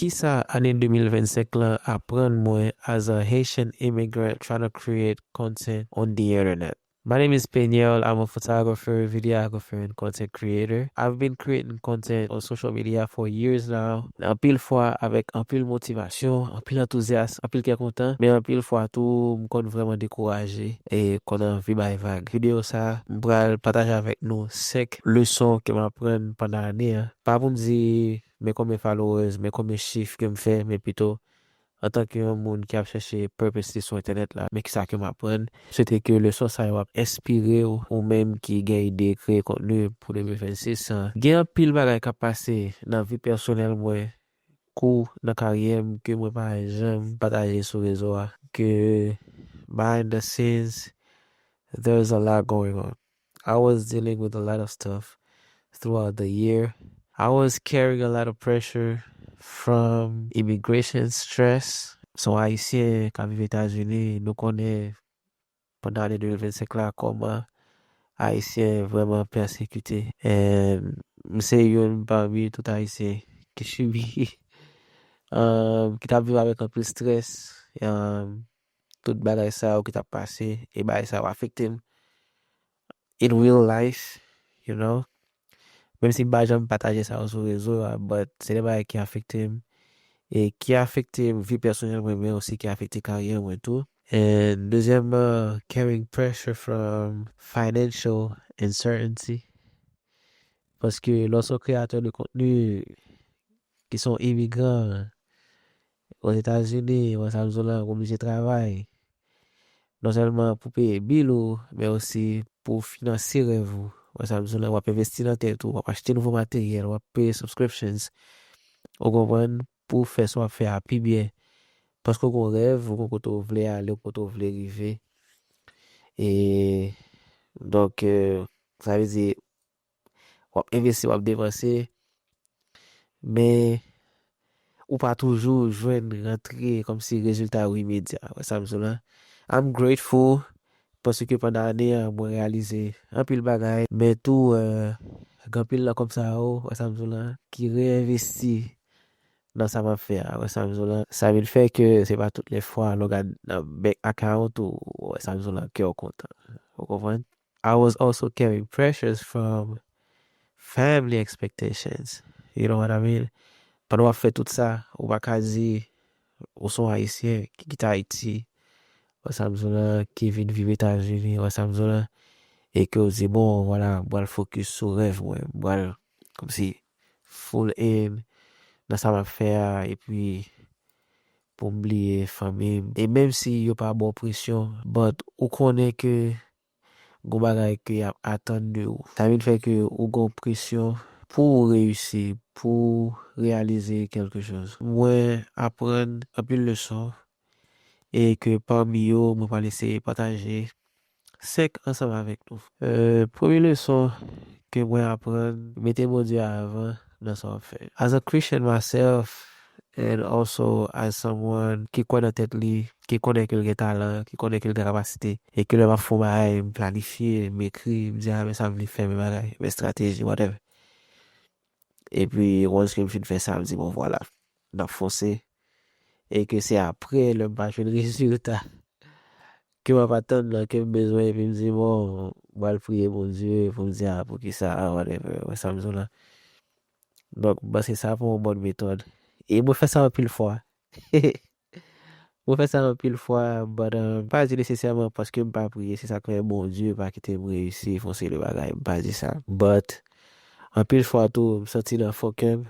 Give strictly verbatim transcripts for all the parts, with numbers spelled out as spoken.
Kisa ane de mil vennsenk lan aprann mwen as a Haitian immigrant trying to create content on the internet? My name is Peniel. I'm a photographer, videographer, and content creator. I've been creating content on social media for years now. Anpil fwa avèk anpil motivasyon, anpil antouzyas, anpil kè kontan, men anpil fwa tou m konn vrèman dekouraje e konn anvi bay vag. Videyo sa, m pral pataje avèk nou senk leson ke m aprann pandan ane an. Pa pou m di men konbyen followers, men konbyen chif ke m fè, men pito antanke yon moun ki ap chèche purpose li sou entènèt la, men kisa ke m aprann. M swete ke leson sa yo ap enspire w, ou menm ki gen ide kreye kontni pou de mil vennsis an. Gen anpil bagay k ap pase nan vi pèsonèl mwen, kou nan karyè m ke mwen pa janm pataje sou rezo a, ke behind the scenes, there's a lot going on. I was dealing with a lot of stuff throughout the year. I was carrying a lot of pressure from immigration stress. Son Ayisyen k ap viv Etazini, nou konnen pandan ane de mil vennsenk la kòman Ayisyen vrèman pèsekite. And m se youn pami tout Ayisyen ki sibi, um, ki t ap viv avèk anpil strès, um, tout bagay sa yo ki t ap pase, e bagay sa yo afekte m in real life, you know. Menm si m pa janm pataje sa yo sou rezo a, but se de bagay ki afekte m, e ki afekte vi pèsonèl mwen, men osi ki afekte karyè mwen tou. And dezyèmman, carrying pressure from financial uncertainty. Paske lè w se yon kreyatè de kontni ki se yon imigran Ozetazini, wè sa m di w la, ou oblije travay. Non sèlman pou peye bil ou, men osi pou finanse rèv ou. Wè sa m di w la, w ap envesti nan tèt ou, w ap achte nouvo materyèl, w ap peye subscriptions. Ou konprann? Pou w fè sa w ap fè a pi byen. Paske w gen yon rèv, ou gen kote w vle ale, ou kote w vle rive. E donk, euh, sa vle di, w ap envesti, w ap depanse, men ou pa toujou jwenn rantre kòmsi rezilta yo imedya. Wè sa m di w la? I'm grateful paske pandan ane an, mwen reyalize anpil bagay, men tou, euh, gen anpil nan kòb sa yo, wè sa m di w la, ki reenvesti nan sa m ap fè a, wè sa m di w la. Sa vin fè ke se pa tout lè fwa lè w gad nan bank account ou, wè sa m di w la, kè w kontan. Ou konprann? I was also carrying pressures from family expectations. You know what I mean? Pandan w ap fè tout sa, ou pa ka di ou se yon Ayisyen ki kite Ayiti, wè sa m di w la, ki vin viv Etazini, wè sa m di w la, e ke w di, bon, vwala, m pral focus sou rèv mwen, m pral kòmsi full in nan sa m ap fè a, epi pou m bliye fanmi m. E menm si yo pa ba w presyon, but ou konnen ke gon bagay ke y ap atann de ou. Sa vin fè ke ou gon presyon pou ou reyisi, pou ou reyalize kèlke choz. Mwen aprann anpil leson e ke pami yo, mwen pral eseye pataje senk ansanm avèk nou. Euh, premye leson ke mwen aprann, mete Bondye avan nan sa w ap fè. As a Christian myself, and also as someone ki kwè nan tèt li, ki konnen ke l gen talan, ki konnen ke l gen kapasite, e ke lè m ap fè yon bagay, m planifye, m ekri, m di, a, men sa m vle fè, men bagay, men estrateji, whatever. Epi, once ke m fin fè sa, m di, bon, vwala, n ap fonse. E ke se apre, lè m pa jwenn rezilta, ke m ap atann nan ke m bezwen, epi m di, bon, m pral priye Bondye pou m di, a, poukisa, a, whatever, wè sa m di w la. Donk, m panse sa pou yon bòn metòd. E mwen fè sa anpil fwa. Mwen fè sa anpil fwa, but, um, m pa di nesesèman paske m pa priye, se sa k fè Bondye pa kite m reyisi, fè yon seri de bagay, m pa di sa. But, anpil fwa tou, m santi nan fon kè m,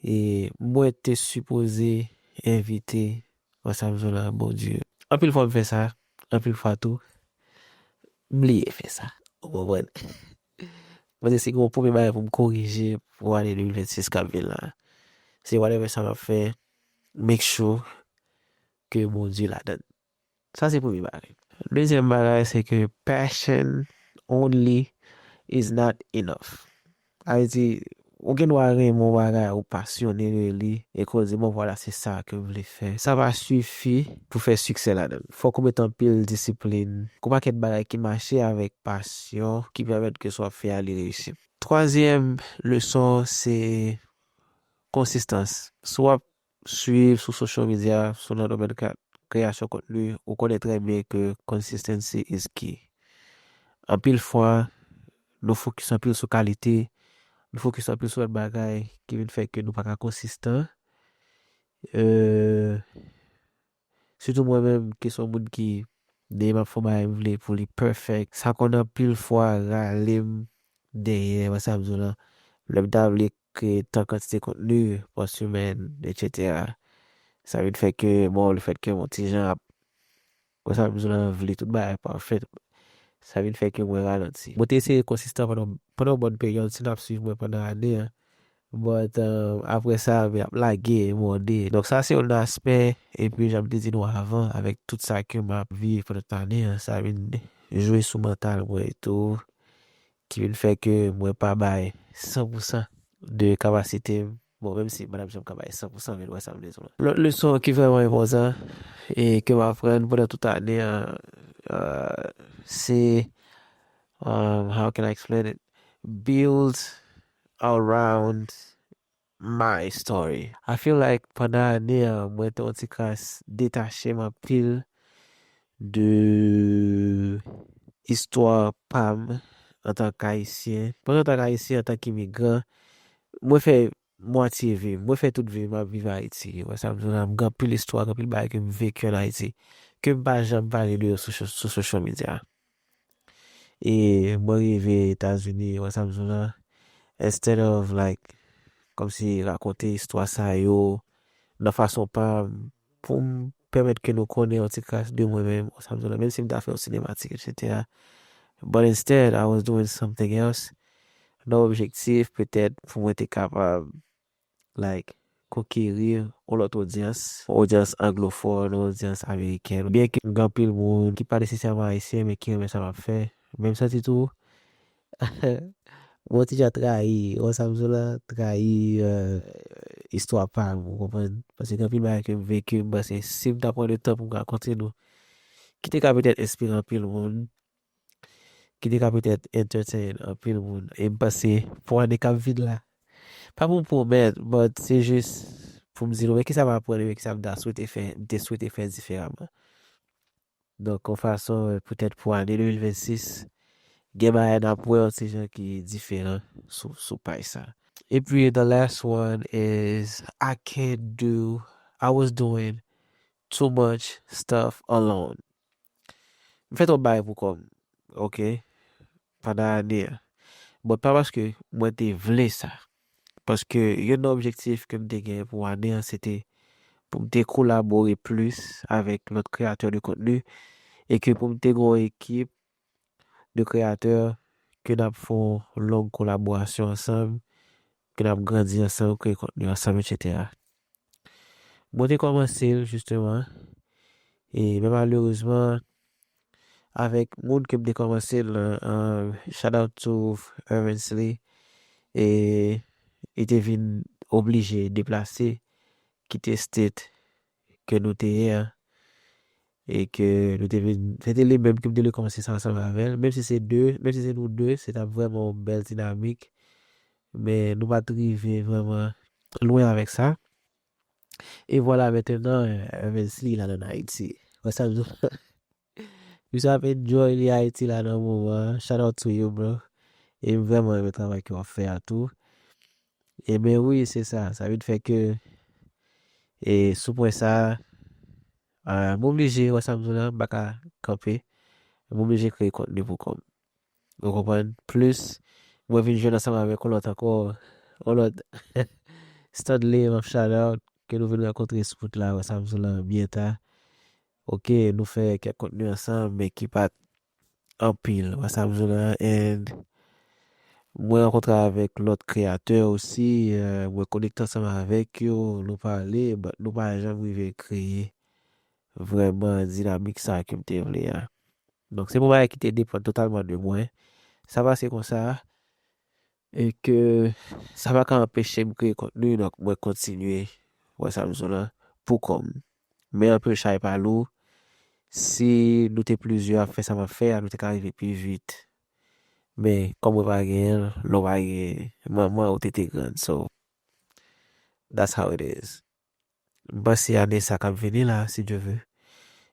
e mwen te sipoze envite ansanm sou la Bondye. Anpil fwa m fè sa, anpil fwa tou, m bliye fè sa. Ou konprann? Mwen se si gen yon premye bagay pou m korije pou ane de mil vennsis k ap vin la. Se whatever sa m ap fè, make sure ke Bondye ladan l. Sa se premye bagay. Dezyèm bagay, se ke passion only is not enough. Sa vle di, ou gen dwa renmen yon bagay, ou pasyone de li, e ke w di, bon, vwala, se sa ke m vle fè. Sa pa sifi pou fè siksè ladan l. Fòk ou met anpil disiplin, gon pakèt bagay ki mache avèk pasyon, ki pèmèt ke sa w ap fè a li reyisi. Twazyèm leson, se Konsistans. Si w ap swiv sou social media, sou nan domèn kre- kreyasyon kontni, ou konnen trè byen ke consistency is key. Anpil fwa, nou fokis anpil sou kalite, nou fokis anpil sou lòt bagay ki vin fè ke nou pa ka konsistan. Euh, Sitou mwen menm, ki se yon moun ki, dèyè m ap fè yon bagay, m vle pou li perfect. Sa konn anpil fwa rale m dèyè, wè sa m di w lan. Lè m ta vle kreye tan kantite kontni pa semèn, etsetera. Sa vin fè ke, bon, lefètke m yon ti jan ap, wè sa m di w lan, vle tout bagay pafè, sa vin fè ke mwen ralanti. Mwen te eseye konsistan pandan, pandan yon bòn peryòd, si n ap swiv mwen pandan ane an. But, um, apre sa, m ap lage, mòde. Donk, sa se yon aspè, epi jan m te di nou avan, avèk tout sa ke m ap viv pandan tout ane an, sa vin jwe sou mantal mwen tou, ki vin fè ke mwen pa bay san pou san de kapasite m. Bon, menm si m pa t ap janm ka bay san pou san, men w wè sa m vle di w lan. Lòt leson ki vrèman enpòtan e ke m aprann pandan tout ane an, euh, se, um, how can I explain it? Build around my story. I feel like pandan ane an, mwen te yon ti kras detache m anpil de istwa pa m antank Ayisyen. Mwen antank Ayisyen, antank imigran, mwen fè mwatye vi m, mwen fè tout vi m ap viv Ayiti. Wè sa m di w lan, m gen anpil istwa, gen anpil bagay ke m veki ann Ayiti, ke m pa janm pale de yo sou, sou social media. E mwen rive Etazini, wè sa m di w lan, instead of, like, kòmsi rakonte istwa sa yo nan fason pa m, pou m pèmèt ke nou konnen yon ti kras de mwen menm, wè sa m di w lan, menm si m ta fè yon sinematik, etsetera. But instead, I was doing something else, nan objektif petèt pou mwen te kapab, like, konkeri yon lòt odyans, yon odyans anglofòn, yon odyans amerikèn. Byenke gen anpil moun ki pa nesesèman ayisyen, men ki renmen sa m ap fè, men m santi tou, mwen ti jan trayi, wè sa m di w lan, trayi, euh, istwa pa m, ou konprann? Paske gen anpil bagay ke m veki, m panse si m ta pran le tan pou m rakonte nou, ki te ka petèt enspire anpil moun, ki te ka petèt entertain anpil moun. E m panse pou ane k ap vin la, pa pou m pwomèt, but se jis pou m di nou, men kisa m aprann, men kisa m ta swete fè, m te swete fè diferaman. Donk, yon fason, euh, petèt pou ane de mil vennsis, gen bagay n ap wè yon ti jan ki diferan sou, sou paj sa. Epi, the last one is, I can't do, I was doing too much stuff alone. M fè twòp bagay pou kò m, ok, pandan ane an. But pa paske mwen te vle sa. Paske youn nan objektif ke m te gen pou ane an, se te pou m te kolabore plis avèk lòt kreyatè de kontni e ke pou m te gen yon ekip de kreyatè ke n ap fè yon long kolaborasyon ansanm, ke n ap grandi ansanm, kreye kontni ansanm, etsetera. Mwen te kòmanse l, jisteman, e, men malerezman, avèk moun ke m te kòmanse l lan, um, shout out to Irvinsley, e, li te vin oblije deplase, kite state ke nou te ye a, e ke nou te vin, se te li menm ke m te vle kòmanse sa ansanm avè l, menm si se de, menm si se nou de, se t ap vrèman yon bèl dinamik, men nou pa t rive vrèman lwen avèk sa. E vwala, mentenan, Irvinsley la ann Ayiti. Wè sa m di w? Misye ap enjoy li Ayiti la nan moman an. Shout out to you, bro. E m vrèman renmen travay ke w ap fè a tou. E men wi, se sa. Sa vin fè ke, e sou pwen sa a, ah, m oblije, wè sa m di w lan, m pa ka kanpe. M oblije kreye kontni pou kò m. Ou konprann? Plis, mwen vin jwenn ansanm avèk yon lòt ankò, yon lòt Stanley, m ap shout out, ke nou vin rankontre sou wout la, wè sa m di w lan, byen ta. Ok, nou fè kèk kontni ansanm, men ki pa t anpil, wè sa m di w lan, and mwen rankontre avèk lòt kreyatè osi, euh, mwen konekte ansanm avèk yo, nou pale, but nou pa janm rive kreye vrèman dinamik sa ke m te vle a. Donk, se yon bagay ki te depann totalman de mwen. Sa pase konsa, e ke sa pa ka anpeche m kreye kontni, donk mwen kontinye, wè sa m di w lan, pou kò m. Men anpil chay pa lou, si nou te plizyè ap fè sa m ap fè a, nou te ka rive pi vit. Men, kòm mwen pa genyen l, lè w pa gen manman, ou te te grann, so, That's how it is. M panse ane sa k ap vini la, si Dye vle.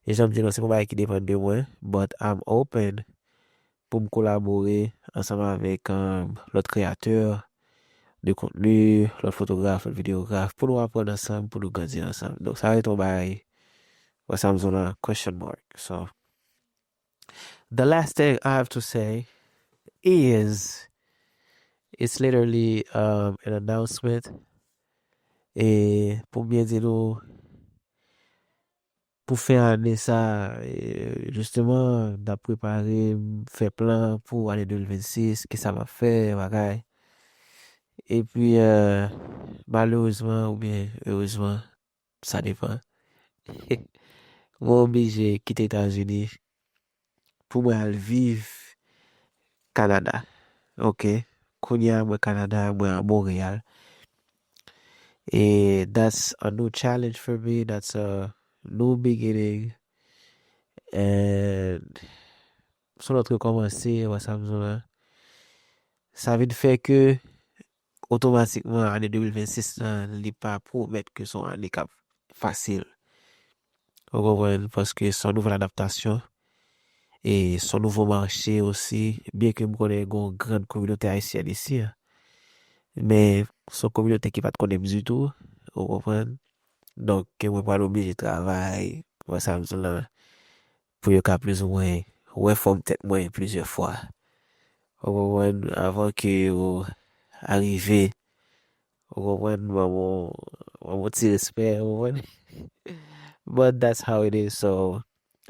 E jan m di nou, se pa bagay ki depann de mwen, but I'm open pou m kolabore ansanm avèk, um, lòt kreyatè de kontni, lòt fotograf, lòt videograf, pou nou aprann ansanm, pou nou grandi ansanm. Donk, sa rete yon bagay, wè sa m di w la, question mark. So, the last thing I have to say is, it's literally, um, an announcement. E pou m byen di nou, pou fen ane sa, e, jisteman, n ap prepare, m fè plan pou ane de mil vennsis, kisa m ap fè, bagay. Epi, e, malerezman oubyen erezman, sa depann, mwen oblije kite Etazini pou mwen al viv Kanada. Ok. Kounye a, mwen Kanada, mwen a Monreyal. E that's a new challenge for me. That's a new beginning. And se yon lòt rekòmanse, wè sa m di w la. Sa vin fè ke otomatikman, ane de mil vennsis lan, li pa pwomèt ke se yon ane k ap fasil. Ou konprann? Paske se yon nouvèl adaptasyon. E se yon nouvo mache osi. Byen ke m konnen gen yon gran kominote ayisyèn isi a. Men se yon kominote ki pa t konnen m ditou. Ou konprann? Donk, ke mwen pral oblije travay, wè sa m di w la, pou yo ka plizoumwen wè fòm tèt mwen plizyè fwa. Ou konprann? Avan ke yo arive, ou konprann? Ban mwen, ban mwen ti respè, ou konprann? But that's how it is. So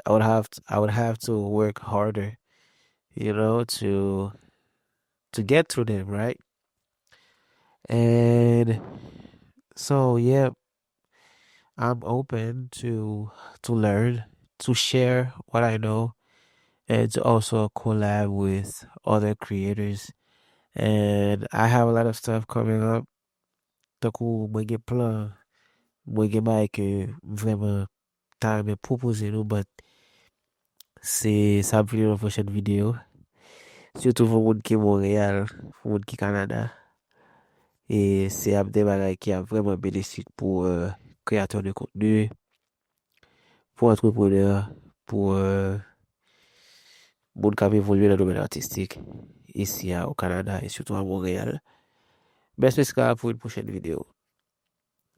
I would have to, I would have to work harder, you know, to to get through them, right? And so, yeah, I'm open to to learn, to share what I know, and to also collab with other creators. And I have a lot of stuff coming up. Tankou mwen gen plan, mwen gen bagay ke m vrèman ta renmen pwopoze nou, but se sa ap vini nan pwochèn videyo. Sitou pou moun ki Monreyal, pou moun ki Kanada. E se ap de bagay ki ap vrèman benefik pou, e, kreyatè de kontni, pou antreprenè, pou, e, moun k ap evolye nan domèn atistik isi a o Kanada e sitou a Monreyal. Best wishes pou yon pwochèn videyo.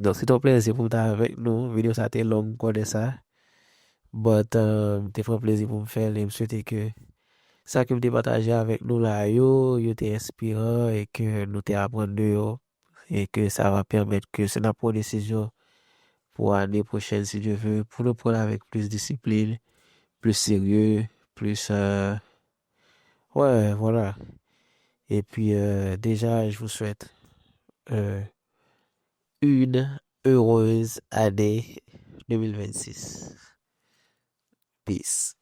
Donk, se te yon plezi pou m ta avèk nou. Videyo sa te long, m konnen sa. But, um, m te pran plezi pou m fè l e m swete ke sa ke m te pataje avèk nou la yo, yo te enspiran e ke nou te aprann de yo. E ke sa va pèmèt ke si n ap pran desizyon pou ane pwochèn, si Dye vle, pou nou pran l avèk plis disiplin, plis serye, plis, euh, ouais, voilà. Et puis, euh, déjà, je vous souhaite, euh, une heureuse année deux mille vingt-six. Peace.